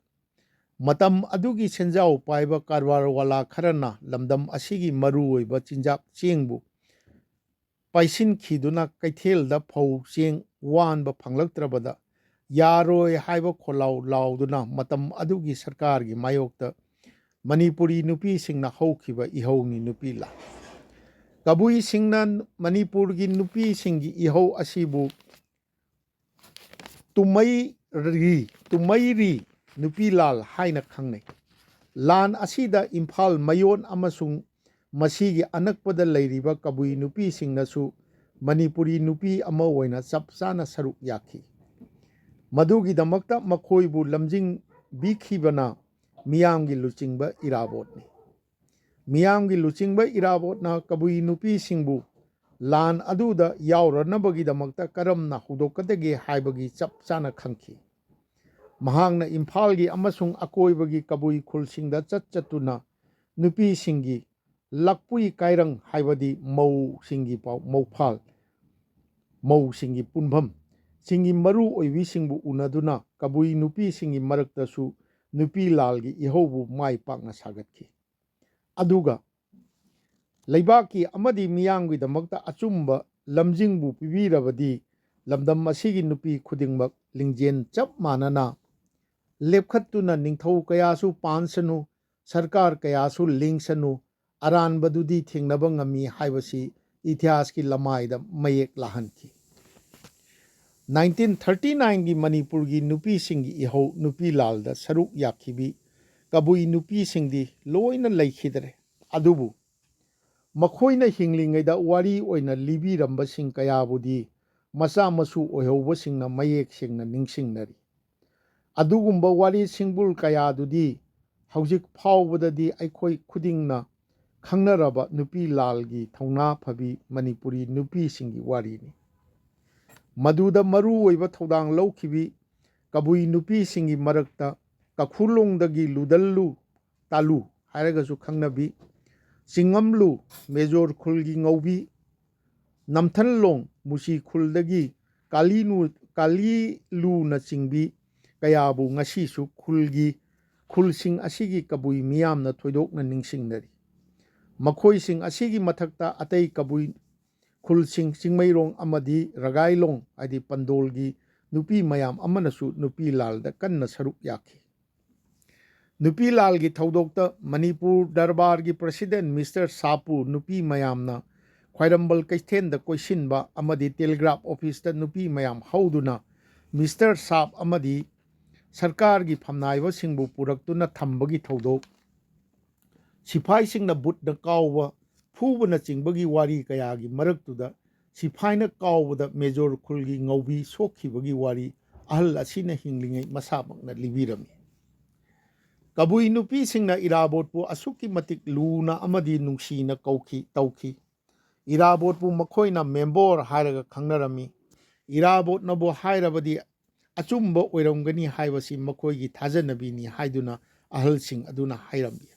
ꯃꯇꯝ ꯑꯗꯨꯒꯤ ꯁꯦꯟꯖꯥꯎ ꯄꯥꯏꯕ ꯀꯔꯕꯥꯔ ꯋꯥꯂꯥ ꯈꯔꯅ ꯂꯝꯗꯝ ꯑꯁꯤꯒꯤ ꯃꯔꯨꯑꯣꯏꯕ ꯆꯤꯟꯖꯥꯛ ꯆꯦꯡꯕꯨ ꯄꯥꯏꯁꯤꯟꯈꯤꯗꯨꯅ ꯀꯩꯊꯦꯜꯗ ꯐꯧ ꯆꯦꯡ ꯋꯥꯟꯕ ꯐꯪꯂꯛꯇ꯭ꯔꯕꯗ ꯌꯥꯔꯣꯏ ꯍꯥꯏꯕ ꯈꯣꯜꯂꯥꯎ ꯂꯥꯎꯗꯨꯅ ꯃꯇꯝ ꯑꯗꯨꯒꯤ ꯁꯔꯀꯥꯔꯒꯤ ꯃꯥꯌꯣꯛꯇ ꯃꯅꯤꯄꯨꯔꯤ ꯅꯨꯄꯤꯁꯤꯡꯅ ꯍꯧꯈꯤꯕ ꯏꯍꯧꯅꯤ ꯅꯨꯄꯤ ꯂꯥꯟ꯫ ꯀꯕꯨꯏꯁꯤꯡꯅ ꯃꯅꯤꯄꯨꯔꯒꯤ ꯅꯨꯄꯤꯁꯤꯡꯒꯤ ꯏꯍꯧ ꯑꯁꯤꯕꯨ ꯇꯨꯃꯩꯔꯤ, ꯇꯨꯃꯩꯔꯤ ꯅꯨꯄꯤ ꯂꯥꯜ ꯍꯥꯏꯅ ꯈꯪꯅꯩ꯫ ꯂꯥꯟ ꯑꯁꯤꯗ ꯏꯝꯐꯥꯜ ꯃꯌꯣꯟ ꯑꯃꯁꯨꯡ ꯃꯁꯤꯒꯤ ꯑꯅꯛꯄꯗ ꯂꯩꯔꯤꯕ ꯀꯕꯨꯏ ꯅꯨꯄꯤꯁꯤꯡꯅꯁꯨ ꯃꯅꯤꯄꯨꯔꯤ ꯅꯨꯄꯤ ꯑꯃ ꯑꯣꯏꯅ ꯆꯞ ꯆꯥꯅ ꯁꯔꯨꯛ ꯌꯥꯈꯤ꯫ ꯃꯗꯨꯒꯤꯗꯃꯛꯇ ꯃꯈꯣꯏꯕꯨ ꯂꯝꯖꯤꯡꯕꯤꯈꯤꯕꯅ ꯃꯤꯌꯥꯝꯒꯤ ꯂꯨꯆꯤꯡꯕ ꯏꯔꯥꯕꯣꯠꯅꯤ꯫ ꯃꯤꯌꯥꯝꯒꯤ ꯂꯨꯆꯤꯡꯕ ꯏꯔꯥꯕꯣꯠꯅ ꯀꯕꯨꯏ ꯅꯨꯄꯤꯁꯤꯡꯕꯨ ꯂꯥꯟ ꯑꯗꯨꯗ ꯌꯥꯎꯔꯅꯕꯒꯤꯗꯃꯛꯇ ꯀꯔꯝꯅ ꯍꯧꯗꯣꯛꯀꯗꯒꯦ ꯍꯥꯏꯕꯒꯤ ꯆꯞ ꯆꯥꯅ ꯈꯪꯈꯤ꯫ ꯃꯍꯥꯛꯅ ꯏꯝꯐꯥꯜꯒꯤ ꯑꯃꯁꯨꯡ ꯑꯀꯣꯏꯕꯒꯤ ꯀꯕꯨꯏ ꯈꯨꯜꯁꯤꯡꯗ ꯆꯠ ꯆꯠꯇꯨꯅ ꯅꯨꯄꯤꯁꯤꯡꯒꯤ ꯂꯥꯛꯄꯨꯏ ꯀꯥꯏꯔꯪ, ꯍꯥꯏꯕꯗꯤ ꯃꯧꯁꯤꯡꯒꯤ ꯄꯥꯎ-, ꯃꯧꯐꯥꯜ, ꯃꯧꯁꯤꯡꯒꯤ ꯄꯨꯟꯐꯝ, ꯁꯤꯡꯒꯤ ꯃꯔꯨ ꯑꯣꯏꯕꯤꯁꯤꯡꯕꯨ ꯎꯅꯗꯨꯅ ꯀꯕꯨꯏ ꯅꯨꯄꯤꯁꯤꯡꯒꯤ ꯃꯔꯛꯇꯁꯨ ꯅꯨꯄꯤ ꯂꯥꯜꯒꯤ ꯏꯍꯧꯕꯨ ꯃꯥꯏ ꯄꯥꯛꯅ ꯁꯥꯒꯠꯈꯤ꯫ ꯑꯗꯨꯒ ꯂꯩꯕꯥꯛꯀꯤ ꯑꯃꯗꯤ ꯃꯤꯌꯥꯝꯒꯤꯗꯃꯛꯇ ꯑꯆꯨꯝꯕ ꯂꯝꯖꯤꯡꯕꯨ ꯄꯤꯕꯤꯔꯕꯗꯤ ꯂꯝꯗꯝ ꯑꯁꯤꯒꯤ ꯅꯨꯄꯤ ꯈꯨꯗꯤꯡꯃꯛ ꯂꯤꯡꯖꯦꯜ ꯆꯞ ꯃꯥꯟꯅꯅ ꯂꯦꯞꯈꯠꯇꯨꯅ ꯅꯤꯡꯊꯧ ꯀꯌꯥꯁꯨ ꯄꯥꯟꯁꯅꯨ, ꯁꯔꯀꯥꯔ ꯀꯌꯥꯁꯨ ꯂꯤꯡꯁꯅꯨ, ꯑꯔꯥꯟꯕꯗꯨꯗꯤ ꯊꯦꯡꯅꯕ ꯉꯝꯃꯤ ꯍꯥꯏꯕꯁꯤ ꯏꯇꯤꯍꯥꯁꯀꯤ ꯂꯃꯥꯏꯗ ꯃꯌꯦꯛ ꯂꯥꯍꯟꯈꯤ꯫ ꯅꯥꯏꯟꯇꯤꯟ ꯊꯥꯔꯇꯤ ꯅꯥꯏꯟꯒꯤ ꯃꯅꯤꯄꯨꯔꯒꯤ ꯅꯨꯄꯤꯁꯤꯡꯒꯤ ꯏꯍꯧ ꯅꯨꯄꯤ ꯂꯥꯜꯗ ꯁꯔꯨꯛ ꯌꯥꯈꯤꯕꯤ ꯀꯕꯨꯏ ꯅꯨꯄꯤꯁꯤꯡꯗꯤ ꯂꯣꯏꯅ ꯂꯩꯈꯤꯗ꯭ꯔꯦ꯫ ꯑꯗꯨꯕꯨ ꯃꯈꯣꯏꯅ ꯍꯤꯡꯂꯤꯉꯩꯗ ꯋꯥꯔꯤ ꯑꯣꯏꯅ ꯂꯤꯕꯤꯔꯝꯕꯁꯤꯡ ꯀꯌꯥꯕꯨꯗꯤ ꯃꯆꯥ ꯃꯁꯨ ꯑꯣꯏꯍꯧꯕꯁꯤꯡꯅ ꯃꯌꯦꯛ ꯁꯦꯡꯅ ꯅꯤꯡꯁꯤꯡꯅꯔꯤ꯫ ꯑꯗꯨꯒꯨꯝꯕ ꯋꯥꯔꯤ ꯁꯤꯡꯕꯨꯜ ꯀꯌꯥꯗꯨꯗꯤ ꯍꯧꯖꯤꯛ ꯐꯥꯎꯕꯗꯗꯤ ꯑꯩꯈꯣꯏ ꯈꯨꯗꯤꯡꯅ ꯈꯪꯅꯔꯕ ꯅꯨꯄꯤ ꯂꯥꯜꯒꯤ ꯊꯧꯅꯥ ꯐꯕꯤ ꯃꯅꯤꯄꯨꯔꯤ ꯅꯨꯄꯤꯁꯤꯡꯒꯤ ꯋꯥꯔꯤꯅꯤ꯫ ꯃꯗꯨꯗ ꯃꯔꯨ ꯑꯣꯏꯕ ꯊꯧꯗꯥꯡ ꯂꯧꯈꯤꯕꯤ ꯀꯕꯨꯏ ꯅꯨꯄꯤꯁꯤꯡꯒꯤ ꯃꯔꯛꯇ ꯀꯈꯨꯂꯣꯡꯗꯒꯤ ꯂꯨꯗꯜꯂꯨ ꯇꯥꯂꯨ ꯍꯥꯏꯔꯒꯁꯨ ꯈꯪꯅꯕꯤ, ꯆꯤꯡꯉꯝꯂꯨ ꯃꯦꯖꯣꯔ ꯈꯨꯜꯒꯤ ꯉꯧꯕꯤ, ꯅꯝꯊꯟꯂꯣꯡ ꯃꯨꯆꯤ ꯈꯨꯜꯗꯒꯤ ꯀꯥꯂꯤꯅꯨ-, ꯀꯥꯂꯤꯂꯨꯅꯆꯤꯡꯕꯤ ꯀꯌꯥꯕꯨ ꯉꯁꯤꯁꯨ ꯈꯨꯜꯒꯤ, ꯈꯨꯜꯁꯤꯡ ꯑꯁꯤꯒꯤ ꯀꯕꯨꯏ ꯃꯤꯌꯥꯝꯅ ꯊꯣꯏꯗꯣꯛꯅ ꯅꯤꯡꯁꯤꯡꯅꯔꯤ꯫ ꯃꯈꯣꯏꯁꯤꯡ ꯑꯁꯤꯒꯤ ꯃꯊꯛꯇ ꯑꯇꯩ ꯀꯕꯨꯏ ꯈꯨꯜꯁꯤꯡ ꯆꯤꯡꯃꯩꯔꯣꯡ ꯑꯃꯗꯤ ꯔꯒꯥꯏꯂꯣꯡ, ꯍꯥꯏꯗꯤ ꯄꯟꯗꯣꯜꯒꯤ ꯅꯨꯄꯤ ꯃꯌꯥꯝ ꯑꯃꯅꯁꯨ ꯅꯨꯄꯤ ꯂꯥꯜꯗ ꯀꯟꯅ ꯁꯔꯨꯛ ꯌꯥꯈꯤ꯫ ꯅꯨꯄꯤ ꯂꯥꯜꯒꯤ ꯊꯧꯗꯣꯛꯇ ꯃꯅꯤꯄꯨꯔ ꯗꯔꯕꯥꯔꯒꯤ ꯄ꯭ꯔꯁꯤꯗꯦꯟ ꯃꯤꯁꯇꯔ ꯁꯥꯄꯨ ꯅꯨꯄꯤ ꯃꯌꯥꯝꯅ ꯈ꯭ꯋꯥꯏꯔꯝꯕꯟ ꯀꯩꯊꯦꯜꯗ ꯀꯣꯏꯁꯤꯟꯕ ꯑꯃꯗꯤ ꯇꯦꯂꯤꯒ꯭ꯔꯥꯐ ꯑꯣꯐꯤꯁꯇ ꯅꯨꯄꯤ ꯃꯌꯥꯝ ꯍꯧꯗꯨꯅ ꯃꯤꯁꯇꯔ ꯁꯥꯞ ꯑꯃꯗꯤ ꯁꯔꯀꯥꯔꯒꯤ ꯐꯝꯅꯥꯏꯕꯁꯤꯡꯕꯨ ꯄꯨꯔꯛꯇꯨꯅ ꯊꯝꯕꯒꯤ ꯊꯧꯗꯣꯛ, ꯁꯤꯐꯥꯏꯁꯤꯡꯅ ꯕꯨꯠꯅ ꯀꯥꯎꯕ, ꯐꯨꯕꯅꯆꯤꯡꯕꯒꯤ ꯋꯥꯔꯤ ꯀꯌꯥꯒꯤ ꯃꯔꯛꯇꯨꯗ ꯁꯤꯐꯥꯏꯅ ꯀꯥꯎꯕꯗ ꯃꯦꯖꯣꯔ ꯈꯨꯜꯒꯤ ꯉꯧꯕꯤ ꯁꯣꯛꯈꯤꯕꯒꯤ ꯋꯥꯔꯤ ꯑꯍꯜ ꯑꯁꯤꯅ ꯍꯤꯡꯂꯤꯉꯩ ꯃꯁꯥꯃꯛꯅ ꯂꯤꯕꯤꯔꯝꯃꯤ꯫ ꯀꯕꯨꯏ ꯅꯨꯄꯤꯁꯤꯡꯅ ꯏꯔꯥꯕꯣꯠꯄꯨ ꯑꯁꯨꯛꯀꯤ ꯃꯇꯤꯛ ꯂꯨꯅ ꯑꯃꯗꯤ ꯅꯨꯡꯁꯤꯅ ꯀꯧꯈꯤ, ꯇꯧꯈꯤ꯫ ꯏꯔꯥꯕꯣꯠꯄꯨ ꯃꯈꯣꯏꯅ ꯃꯦꯝꯕꯣꯔ ꯍꯥꯏꯔꯒ ꯈꯪꯅꯔꯝꯃꯤ꯫ ꯏꯔꯥꯕꯣꯠꯅꯕꯨ ꯍꯥꯏꯔꯕꯗꯤ ꯑꯆꯨꯝꯕ ꯑꯣꯏꯔꯝꯒꯅꯤ ꯍꯥꯏꯕꯁꯤ ꯃꯈꯣꯏꯒꯤ ꯊꯥꯖꯅꯕꯤꯅꯤ ꯍꯥꯏꯗꯨꯅ ꯑꯍꯜꯁꯤꯡ ꯑꯗꯨꯅ ꯍꯥꯏꯔꯝꯃꯤ꯫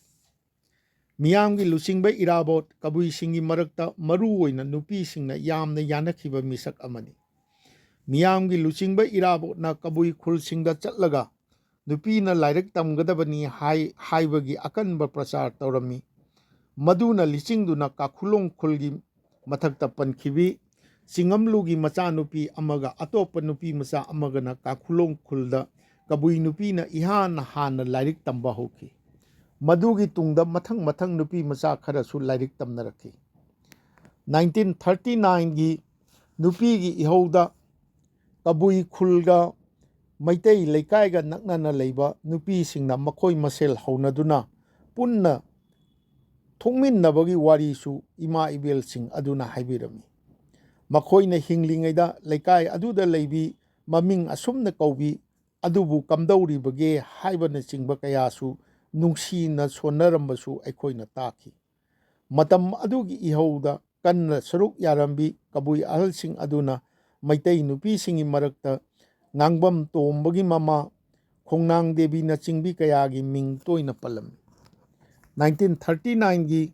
ꯃꯤꯌꯥꯝꯒꯤ ꯂꯨꯆꯤꯡꯕ ꯏꯔꯥꯕꯣꯠ ꯀꯕꯨꯏꯁꯤꯡꯒꯤ ꯃꯔꯛꯇ ꯃꯔꯨ ꯑꯣꯏꯅ ꯅꯨꯄꯤꯁꯤꯡꯅ ꯌꯥꯝꯅ ꯌꯥꯅꯈꯤꯕ ꯃꯤꯁꯛ ꯑꯃꯅꯤ꯫ ꯃꯤꯌꯥꯝꯒꯤ ꯂꯨꯆꯤꯡꯕ ꯏꯔꯥꯕꯣꯠꯅ ꯀꯕꯨꯏ ꯈꯨꯜꯁꯤꯡꯗ ꯆꯠꯂꯒ ꯅꯨꯄꯤꯅ ꯂꯥꯏꯔꯤꯛ ꯇꯝꯒꯗꯕꯅꯤ ꯍꯥꯏ-, ꯍꯥꯏꯕꯒꯤ ꯑꯀꯟꯕ ꯄ꯭ꯔꯆꯥꯔ ꯇꯧꯔꯝꯃꯤ꯫ ꯃꯗꯨꯅ ꯂꯤꯆꯤꯡꯗꯨꯅ ꯀꯥꯈꯨꯂꯣꯡ ꯈꯨꯜꯒꯤ ꯃꯊꯛꯇ ꯄꯟꯈꯤꯕꯤ ꯆꯤꯡꯉꯝꯂꯨꯒꯤ ꯃꯆꯥꯅꯨꯄꯤ ꯑꯃꯒ ꯑꯇꯣꯞꯄ ꯅꯨꯄꯤ ꯃꯆꯥ ꯑꯃꯒꯅ ꯀꯥꯈꯨꯂꯣꯡ ꯈꯨꯜꯗ ꯀꯕꯨꯏ ꯅꯨꯄꯤꯅ ꯏꯍꯥꯟ ꯍꯥꯟꯅ ꯂꯥꯏꯔꯤꯛ ꯇꯝꯕ ꯍꯧꯈꯤ꯫ ꯃꯗꯨꯒꯤ ꯇꯨꯡꯗ ꯃꯊꯪ ꯃꯊꯪ ꯅꯨꯄꯤ ꯃꯆꯥ ꯈꯔꯁꯨ ꯂꯥꯏꯔꯤꯛ ꯇꯝꯅꯔꯛꯈꯤ꯫ ꯅꯥꯏꯟꯇꯤꯟ ꯊꯥꯔꯇꯤ ꯅꯥꯏꯟꯒꯤ ꯅꯨꯄꯤꯒꯤ ꯏꯍꯧꯗ ꯀꯕꯨꯏ ꯈꯨꯜꯒ ꯃꯩꯇꯩ ꯂꯩꯀꯥꯏꯒ ꯅꯛꯅꯅ ꯂꯩꯕ ꯅꯨꯄꯤꯁꯤꯡꯅ ꯃꯈꯣꯏ ꯃꯁꯦꯜ ꯍꯧꯅꯗꯨꯅ ꯄꯨꯟꯅ ꯊꯣꯛꯃꯤꯟꯅꯕꯒꯤ ꯋꯥꯔꯤꯁꯨ ꯏꯃꯥ ꯏꯕꯦꯜꯁꯤꯡ ꯑꯗꯨꯅ ꯍꯥꯏꯕꯤꯔꯝꯃꯤ꯫ ꯃꯈꯣꯏꯅ ꯍꯤꯡꯂꯤꯉꯩꯗ ꯂꯩꯀꯥꯏ ꯑꯗꯨꯗ ꯂꯩꯕꯤ ꯃꯃꯤꯡ ꯑꯁꯨꯝꯅ ꯀꯧꯕꯤ ꯑꯗꯨꯕꯨ ꯀꯝꯗꯧꯔꯤꯕꯒꯦ ꯍꯥꯏꯕꯅꯆꯤꯡꯕ ꯀꯌꯥꯁꯨ ꯅꯨꯡꯁꯤꯅ ꯁꯣꯟꯅꯔꯝꯕꯁꯨ ꯑꯩꯈꯣꯏꯅ ꯇꯥꯈꯤ꯫ ꯃꯇꯝ ꯑꯗꯨꯒꯤ ꯏꯍꯧꯗ ꯀꯟꯅ ꯁꯔꯨꯛ ꯌꯥꯔꯝꯕꯤ ꯀꯕꯨꯏ ꯑꯍꯜꯁꯤꯡ ꯑꯗꯨꯅ ꯃꯩꯇꯩ ꯅꯨꯄꯤꯁꯤꯡꯒꯤ ꯃꯔꯛꯇ ꯉꯥꯡꯕꯝ ꯇꯣꯝꯕꯒꯤ ꯃꯃꯥ, ꯈꯣꯡꯅꯥꯡ ꯗꯦꯕꯤꯅꯆꯤꯡꯕꯤ ꯀꯌꯥꯒꯤ ꯃꯤꯡ ꯇꯣꯏꯅ ꯄꯜꯂꯝꯃꯤ꯫ ꯅꯥꯏꯟꯇꯤꯟ ꯊꯥꯔꯇꯤ ꯅꯥꯏꯟꯒꯤ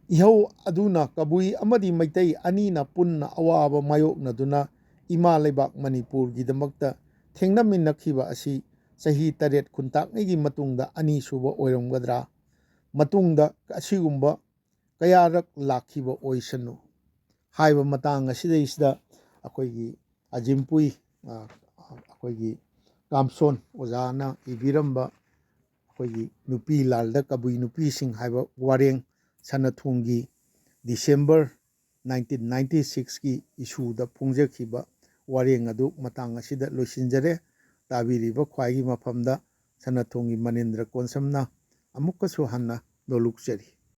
ꯏꯍꯧ ꯑꯗꯨꯅ ꯀꯕꯨꯏ ꯑꯃꯗꯤ ꯃꯩꯇꯩ ꯑꯅꯤꯅ ꯄꯨꯟꯅ ꯑꯋꯥꯕ ꯃꯥꯌꯣꯛꯅꯗꯨꯅ ꯏꯃꯥ ꯂꯩꯕꯥꯛ ꯃꯅꯤꯄꯨꯔꯒꯤꯗꯃꯛꯇ ꯊꯦꯡꯅꯃꯤꯟꯅꯈꯤꯕ ꯑꯁꯤ ꯆꯍꯤ ꯇꯔꯦꯠ ꯈꯨꯟꯇꯥꯛꯉꯩꯒꯤ ꯃꯇꯨꯡꯗ ꯑꯅꯤꯁꯨꯕ ꯑꯣꯏꯔꯝꯒꯗ꯭ꯔꯥ? ꯃꯇꯨꯡꯗ ꯑꯁꯤꯒꯨꯝꯕ ꯀꯌꯥꯔꯛ ꯂꯥꯛꯈꯤꯕ ꯑꯣꯏꯁꯅꯨ ꯍꯥꯏꯕ ꯃꯇꯥꯡ ꯑꯁꯤꯗꯩꯁꯤꯗ ꯑꯩꯈꯣꯏꯒꯤ ꯑꯖꯤꯝꯄꯨꯏ, ꯑ, ꯑꯩꯈꯣꯏꯒꯤ ꯀꯥꯝꯁꯣꯟ ꯑꯣꯖꯥꯅ ꯏꯕꯤꯔꯝꯕ ꯑꯩꯈꯣꯏꯒꯤ ꯅꯨꯄꯤ ꯂꯥꯜꯗ ꯀꯕꯨꯏ ꯅꯨꯄꯤꯁꯤꯡ ꯍꯥꯏꯕ ꯋꯥꯔꯦꯡ ꯁꯅꯥꯊꯣꯡꯒꯤ ꯗꯤꯁꯦꯝꯕꯔ ꯅꯥꯏꯟꯇꯤꯟ ꯅꯥꯏꯟꯇꯤ ꯁꯤꯛꯁꯀꯤ ꯏꯁꯨꯗ ꯐꯣꯡꯖꯈꯤꯕ ꯋꯥꯔꯦꯡ ꯑꯗꯨ ꯃꯇꯥꯡ ꯑꯁꯤꯗ ꯂꯣꯏꯁꯤꯟꯖꯔꯦ꯫ ꯇꯥꯕꯤꯔꯤꯕ ꯈ꯭ꯋꯥꯏꯒꯤ ꯃꯐꯝꯗ ꯁꯅꯥꯊꯣꯡꯒꯤ ꯃꯅꯤꯟꯗ꯭ꯔ ꯀꯣꯟꯁꯝꯅ ꯑꯃꯨꯛꯀꯁꯨ ꯍꯟꯅ ꯅꯣꯂꯨꯛꯆꯔꯤ꯫